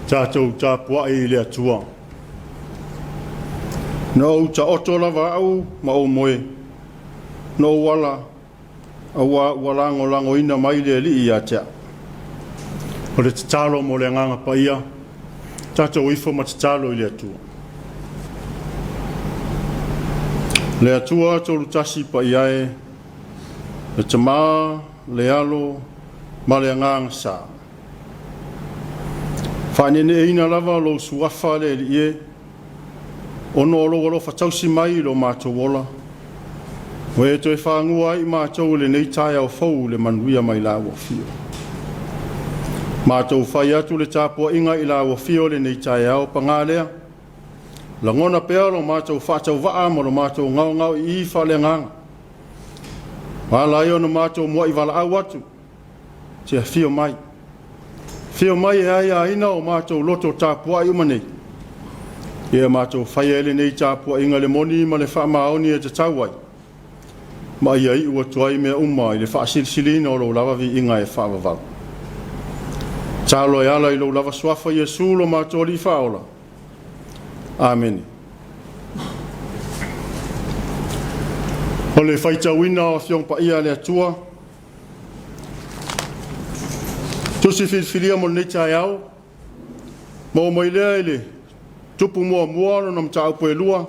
Tatou tapuai i le Atua. Na ou taoto lava au ma ou moe, na ou ala, auā ua lagolagoina mai le Alii ia te au. O le tatalo mo le Agaga Paia, tatou ifo ma tatalo i le Atua. Le Atua Tolutasi Paia e, le Tama, le Alo ma le Agaga Sa. Faaneeneeina lava lou suafa le Alii e, ona o lou alofa tausi mai i lo matou ola, ua e toe fagua ai i matou i lenei taeao fou le manuia mai lau afio. Matou fai atu le tapuaiga i lau afio i lenei taeao, paga lea, lagona pea lo matou faatauvaa ma lo matou gaogaoii faaleagaga, ua ala ai ona matou muai valaau atu, te afio mai. Afio mai e aiaina o matou loto tapuai uma nei, ia matou faia ai lenei tapuaiga le moni ma le faamaoni e tatau ai, ma ia iu atu ai mea uma i le faasilisiliina o lou lava viiga e faavavau. Talo e ala i lou lava suafa Iesu lo matou Alii Faaola. Amene. O le faitauina o Afioga Paia a le Atua, Tusi filifilia mo lenei taeao, maua mai lea i le Tupu muamua lona mataupu e 2,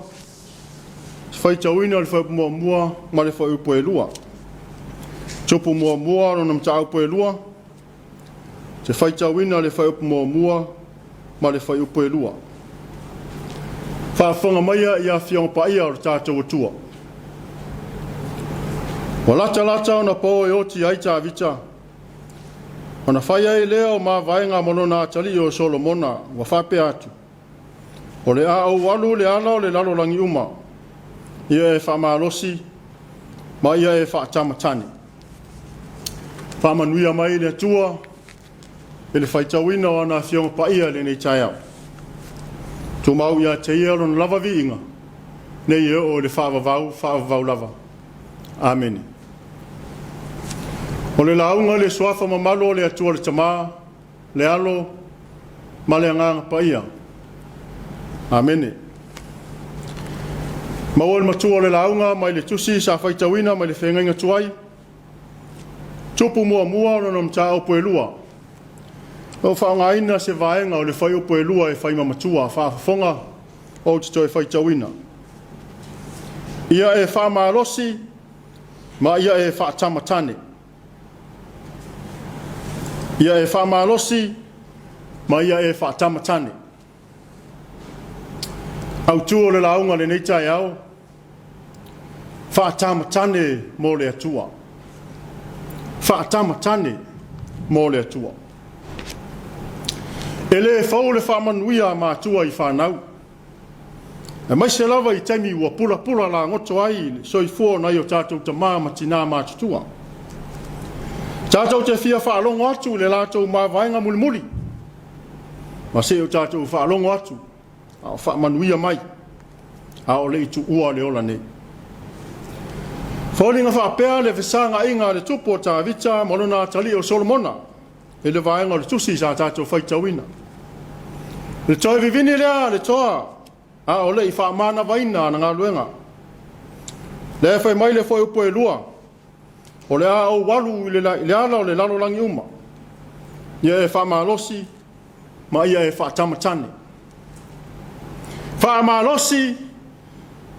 faitauina o le fuaiupu muamua ma le fuaiupu e 2. Tupu muamua lona mataupu e 2, te faitauina le fuaiupu muamua ma le fuaiupu e 2. Faafofoga maia i Afioga Paia o le tatou Atua. Ua latalata ona po e oti ai Tavita, ona fai ai lea o mavaega ma lona atalii o Solomona, ua faapea atu, o le a ou alu le ala o le lalolagi uma, ia e faamalosi ma ia e faatamatane. Faamanuia mai le Atua i le faitauina o ana Afioga Paia i lenei taeao. Tumau ia te ia lona lava viiga, nei e oo i le faavavau, faavavau lava. Amene. O le lauga i le suafa mamalu o le Atua le Tama, le Alo ma le Agaga Paia. Amene. Maua le matua o le lauga mai le tusi sa faitauina mai le feagaiga tuai, Tupu muamua lona mataupu e 2. O faaaogaina se vaega o le fuaiupu e 2 e fai ma matua faafofoga ou te toe faitauina. Ia e faamalosi ma ia e faatamatane. Ia e faamalosi ma ia e faatamatane. Autu o le lauga lenei taeao, faatamatane mo le Atua. Faatamatane mo le Atua. E le fou le faamanuia a matua i fanau, aemaise lava i taimi ua pulapula lagoto ai le soifua o nai o tatou tama ma tina matutua. Tatou te fia faalogo atu i le latou mavaega mulimuli, ma se i o tatou faalogo atu a o faamanuia mai, a o le i tuua le ola nei. Foliga faapea le fesagaiga a le tupu o Tavita ma lona atalii o Solomona i le vaega o le tusi sa tatou faitauina. Le toe vivini lea a le toa a o le i faamanavaina ana galuega. Lea e fai mai le fuaiupu e 2, o le a ou alu i le ala o le lalolagi uma, ia e faamalosi ma ia e faatamatane. Faamalosi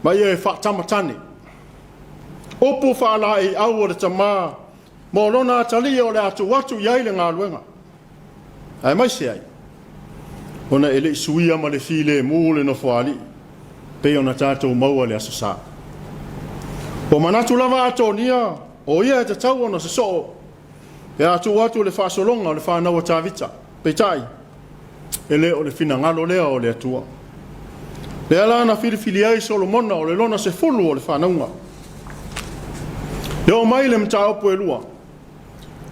ma ia e faatamatane. Upu faalaeiau o le tama mo lona atalii o le a tuu atu i ai le galuega. Aemaise ai, ona e le i suia ma le filemu le nofoalii, pei ona tatou maua le Aso Sa. Ua manatu lava Atonia, o ia e tatau ona sosoo, pe a tuu atu le faasologa o le fanau a Tavita. Peitai, e le o le finagalo lea o le Atua. Lea la na filifili ai Solomona o le lona 10 o le fanauga. E oo mai le mataupu e 2,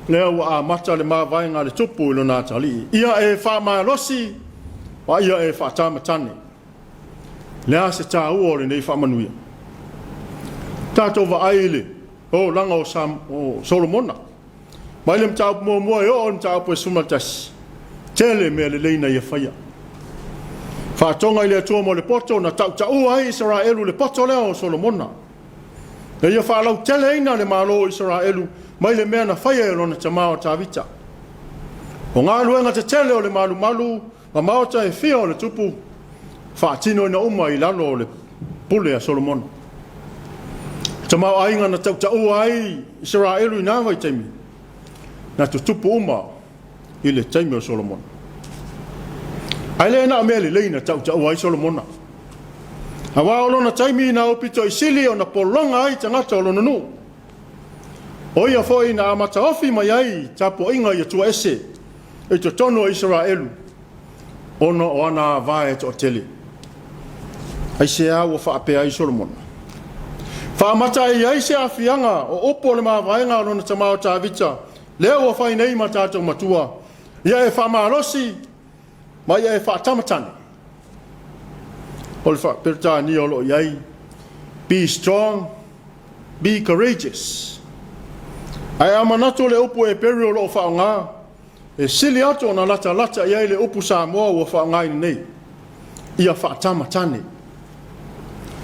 lea ua amata le mavaega a le tupu i lona atalii. Ia e faamalosi, ma ia e faatamatane. Le a se taua o lenei faamanuia? Tatou vaai i le olaga o Solomona. Mai le mataupu muamua e oo i le mataupu e 11. Tele mea lelei na ia faia. Faatoga i le Atua mo le poto na tautaua ai Isaraelu i le poto lea o Solomona. Na ia faalauteleina le Malo o Isaraelu mai le mea na faia e lona tama o Tavita. O galuega tetele o le malumalu ma maota e fia o le tupu, faatinoina uma i lalo o le pule a Solomona. O tamaoaiga na tautaua ai Isaraelu i na vaitaimi, na tutupu uma i le taimi o Solomona. Ae le na o mea lelei na tautaua ai Solomona. Aua o lona taimi na aupito i sili ona pologa ai tagata o lona nuu. O ia foi na amata ofi mai ai tapuaiga i Atua ese i totonu o Isaraelu, ona o ana ava e toatele. Aisea ua faapea ai Solomona? Faamata ai ai se aafiaga o upu o le mavaega a lona tama o Tavita, lea ua fai nei ma tatou matua, ia e faamalosi ma ia e faatamatane. O le faa-Peretania o lo o i ai, be strong, be courageous. Ae a manatu le upu Eperu o lo o faaaoga, e sili atu ona latalata i ai le upu Samoa ua faaaogaina nei, ia faatamatane.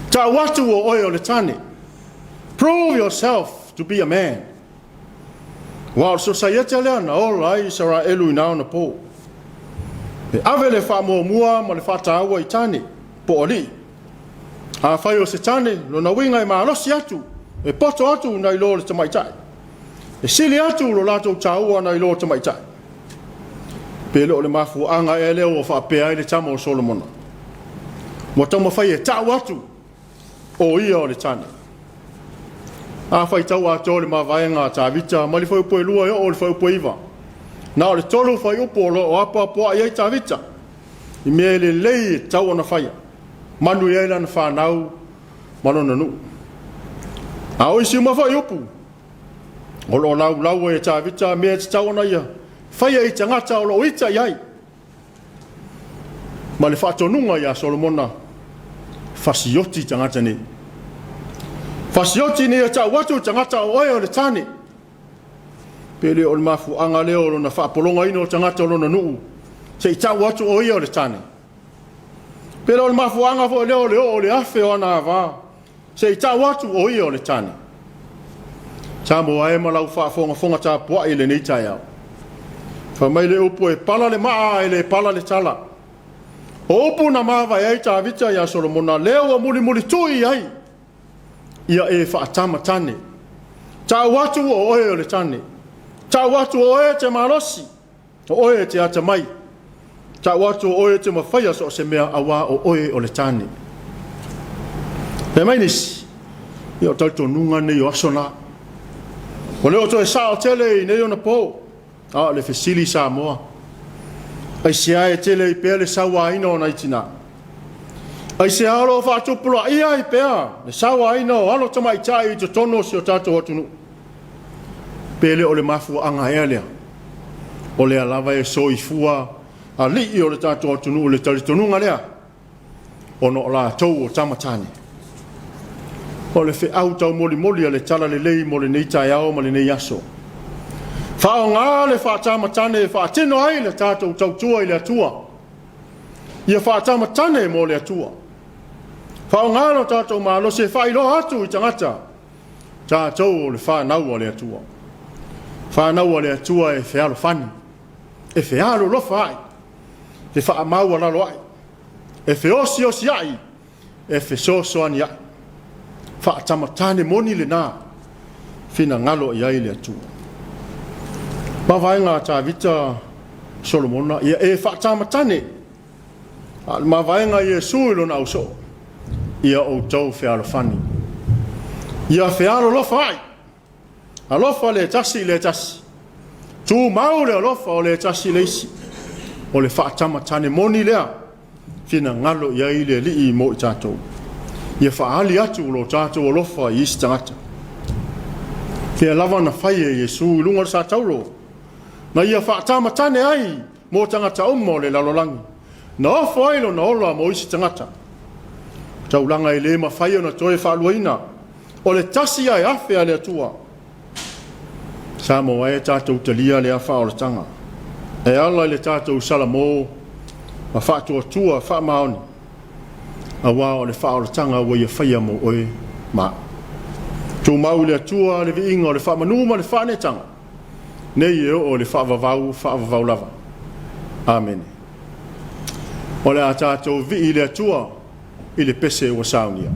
Tau atu o oe o le tane. Prove yourself to be a man. Aua o le sosaiete lea na ola ai Isaraelu i na ona po. E ave le faamuamua ma le faataua i tane, po o alii. Afai o se tane, lona uiga e malosi atu, e poto atu nai lo le tamaitai. E sili atu lo latou taua nai lo tamaitai. Pe le o le mafuaaga ea lea ua faapea ai le tama o Solomona. Ua taumafai e tau atu o ia o le tane. A faitau atoa le mavaega a Tavita mai le fuaiupu e 2 e oo i le fuaiupu e 9. Na o le 3 fuaiupu o lo o apoapoai ai Tavita i mea e lelei e tatau ona faia, manuia ai lana fanau ma lona nuu. A o isi uma foi upu o lo o laulau ai e Tavita mea e tatau ona ia faia i tagata o lo o ita i ai. Ma le faatonuga ia Solomona, fasioti tagata nei. Fasioti nei e tau atu i tagata o oe o le tane. Pe le o le mafuaaga lea o lona faapologaina o tagata o lona nuu, se i tau atu o ia o le tane. Pe le o le mafuaaga foi lea o le oo o le afe o ana ava, se i tau atu o ia o le tane. Samoa e ma lau faafogafoga tapuai i lenei taeao. Fai mai le upu e pala le maa e le pala le tala. O upu na mavae ai Tavita ia Solomona, lea ua mulimulitui i ai, ia e faatamatane. Tau atu o oe o le tane. Tau atu o oe e te malosi, o oe e te atamai. Tau atu o oe e te mafaia so o se mea, auā o oe o le tane. Fai mai nisi, ia o talitonuga nei o aso na. Ua le o toe sao tele i nei ona po, a o le fesili Samoa. Aisea e tele ai pea le sauaina o nai tina? Aisea o lo o faatupulaia ai pea le sauaina o alo tamaitai i totonu o si o tatou atunuu? Pe le o le mafuaaga ea lea? O lea lava e soifua alii o le tatou atunuu i le talitonuga lea, ona o latou o tama tane. O le feau taumolimoli a le Talalelei mo lenei taeao ma lenei aso. Faaaoga le faatamatane e faatino ai le tatou tautua i le Atua. Ia faatamatane mo le Atua. Faaaoga lo tatou malosi e faailoa atu i tagata tatou o le fanau a le Atua. Fanau a le Atua e fealofani, e fealolofa ai, e faamaualalo ai, e feosiosiai, e fesoasoani ai. Faatamatane moni lena finagalo i ai le Atua. Mavaega a Tavita Solomona, ia e faatamatane, a o le mavaega a Iesu i lona ausoo, ia outou fealofani, ia fealolofa ai, alofa le tasi i le tasi, tumau le alofa o le tasi i le isi. O le faatamatane moni lea, finagalo i ai le Alii mo i tatou. Ia faaali atu lo tatou alofa i isi tagata. Fea lava na fai e Iesu i luga o le satauro, na ia faatamatane ai mo tagata uma o le lalolagi, na ofo ai lona ola mo isi tagata. O taulaga e le mafai ona toe faaluaina, o le tasi ae afe a le Atua. Samoa e tatou talia lea faaolataga. E ala i le tatou salamo ma faatuatua faamaoni, aua o le faaolataga ua ia faia mo oe ma a'u. Tumau i le Atua le viiga o le faamanu ma le faaneetaga, nei e oo i le faavavau faavavau lava. Amene. O le a tatou vii i le Atua i le pese ua saunia.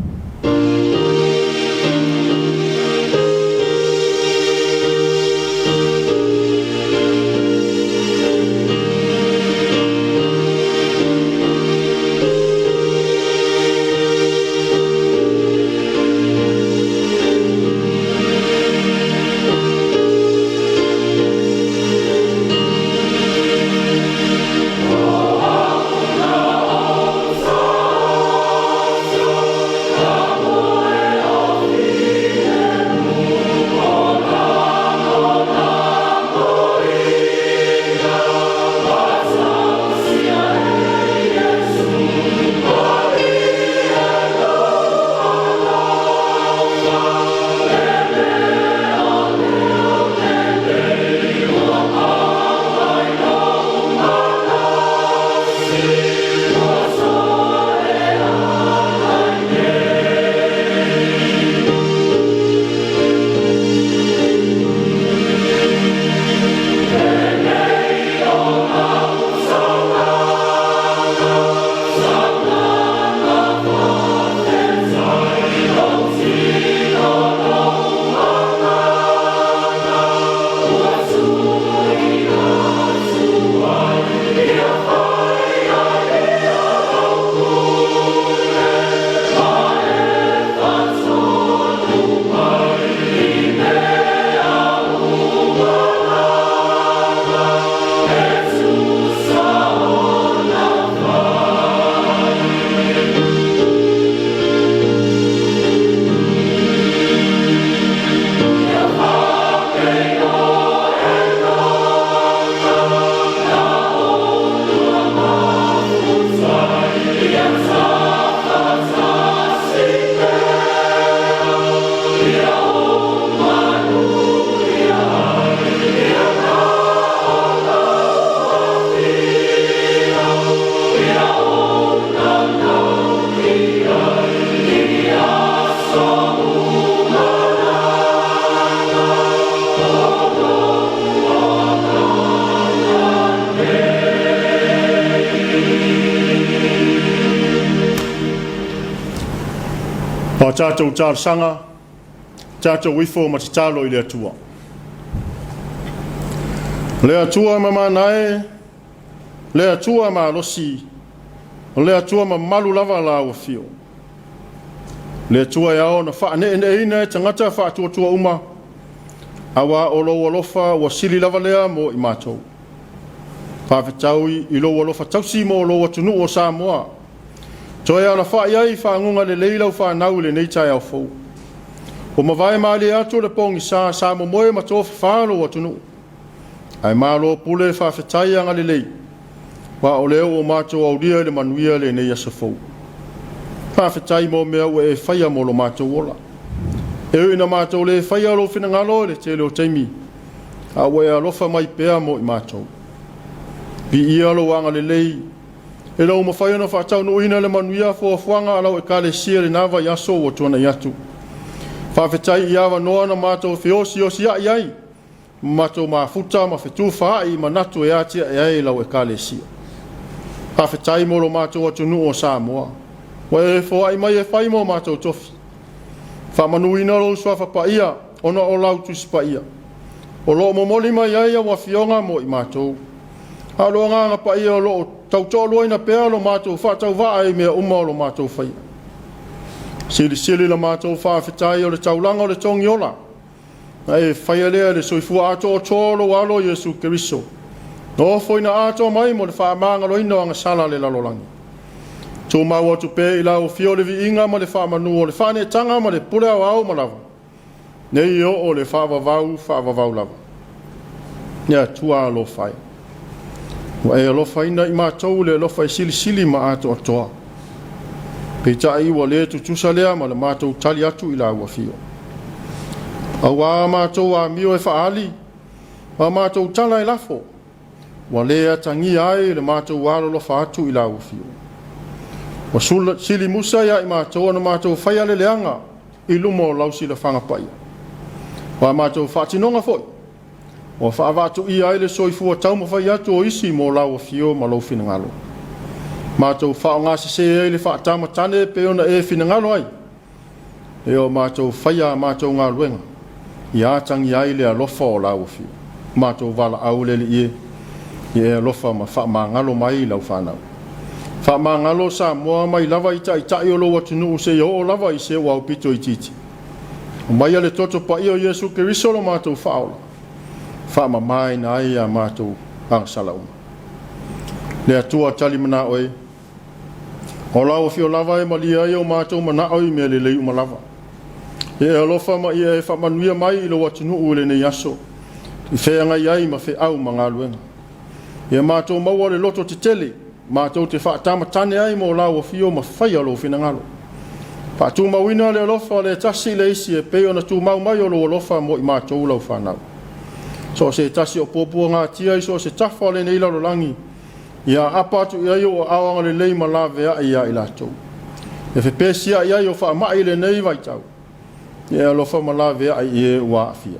O a tatou talosaga, tatou ifo ma tatalo i le Atua. Le Atua mamana e, le Atua malosi, le Atua mamalu lava lau afio. Le Atua e ao ona faaneeneeina e tagata faatuatua uma, aua o lou alofa ua sili lava lea mo i matou. Faafetau i lou alofa tausi mo lou atunuu o Samoa, toe alafai ai i faguga lelei lau fanau i lenei taeao fou. Ua mavae malie atu le pogisa sa momoe ma tofafa lou atunuu, ae malo pule faafetai agalelei, aua o lea ua matou aulia i le manuia lenei aso fou. Faafetai mo mea ua e faia mo lo matou ola. E ui ina matou le faia lou finagalo i le tele o taimi, a ua e alofa mai pea mo i matou. Viia lou agalelei e le ua mafai ona faataunuuina le manuia fuafuaga a lau Ekalesia i lena vaiaso ua tuanai atu. Faafetai i avanoa na matou feosiosiai ai, matou mafuta ma fetufaai i manatu e atiae ai lau Ekalesia. Faafetai mo lo matou atunuu o Samoa, ua e foai mai e fai mo matou tofi. Faamanuina lou suafa paia ona o lau Tusi Paia, o lo o momoli mai ai au afioga mo i matou. A o le agaga paia o lo o tautoaluaina pea lo matou faatauvaa i mea uma o lo matou faia. Silisili la matou faafetai o le taulaga o le togiola, na e faia lea le soifua atoatoa o lou alo Iesu Keriso, na ofoina atoa mai mo le faamagaloina o agasala a le lalolagi. Tumau atu pea i lau afio le viiga ma le faamanu o le faaneetaga ma le pule aoao ma lava, nei e oo le faavavau faavavau lava. Le Atua alofa e, ua e alofaina i matou le alofa e silisili ma atoatoa. Peitai ua le tutusa lea ma le matou tali atu i lau afio. Aua matou amio e faaali, ma matou tala e lafo, ua le atagia ai le matou alolofa atu i lau afio. Ua sili musa ia i matou ona matou faia le leaga i luma o lau silafaga paia. O a matou faatinoga foi, ua faavaatuia ai le soifua taumafai atu o isi mo lau afio ma lou finagalo. Matou faaaogasese ai le faatamatane e pei ona e finagalo ai, e o matou faia a matou galuega, ia atagia ai le alofa o lau afio. Matou valaau le Alii e, ia e alofa ma faamagalo mai lau fanau. Faamagalo Samoa mai lava i taitai o lou atunuu seia oo lava i se ua aupito itiiti. Aumaia le toto paia o Iesu Keriso lo matou faaola, faamamaina ai a matou agasala uma. Le Atua talimanao e, o lau afio lava e malie ai o matou manao i mea lelei uma lava. Ia e alofa ma ia e faamanuia mai i lou atunuu i lenei aso, i feagai ai ma feau ma galuega. Ia matou maua le loto tetele, matou te faatamatane ai mo lau afio ma faia lou finagalo. Faatumauina le alofa o le tasi i le isi e pei ona tumau mai o lou alofa mo i matou lau fanau. So o se tasi o puapuagatia i so o se tafa o lenei lalolagi, ia aapa atu i ai ou aao agalelei ma laveai ia i latou. E fepesiai ai o faamai i lenei vaitau, ia e alofa ma laveai i e ua aafia.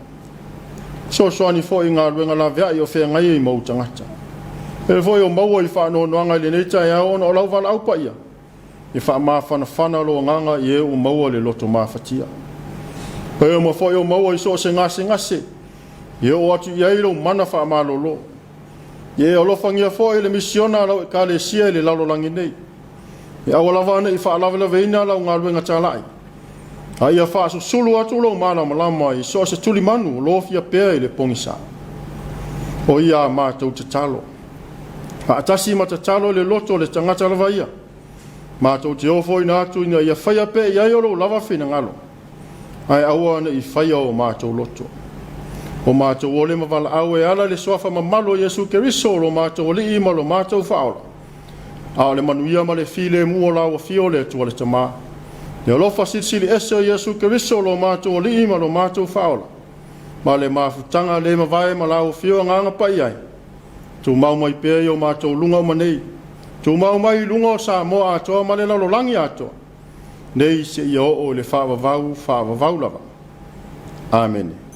Fesoasoani foi i galuega laveai o feagai ai ma ou tagata. E foi o maua i faanoanoaga i lenei taeao ona o lau valaau paia, e faamafanafana lou agaga i e ua maua le loto mafatia. E uma foi o maua i so o se gasegase, e oo atu i ai lou mana faamalolo. Ia e alofagia foi le misiona a lau ekalesia i le lalolagi nei. E aua lava ne i faalavelaveina lau galuega talai, a ia faasusulu atu lou malamalama i so o se tulimanu o lofia pea i le pogisa. O ia a matou tatalo. Faatasi ma tatalo i le loto o le tagata lava ia. Matou te ofoina atu ina ia faia pea i ai o lou lava finagalo, ae aua ne i faia o matou loto. O matou ole ma valaau e ala i le suafa mamalu o Iesu Keriso o lo matou Alii ma lo matou Faaola. A o le manuia ma le filemu o lau afio le Atua le Tama. Le alofa silisili ese o Iesu Keriso o lo matou Alii ma lo matou Faaola. Ma le mafutaga le mavae ma lau afio agaga paia ai. Tumau mai pea i o matou luga uma nei. Tumau mai i luga o Samoa atoa ma le lalolagi atoa. Nei seia oo i le faavavau, faavavau lava. Amene.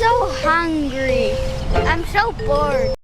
so hungry. I'm so bored.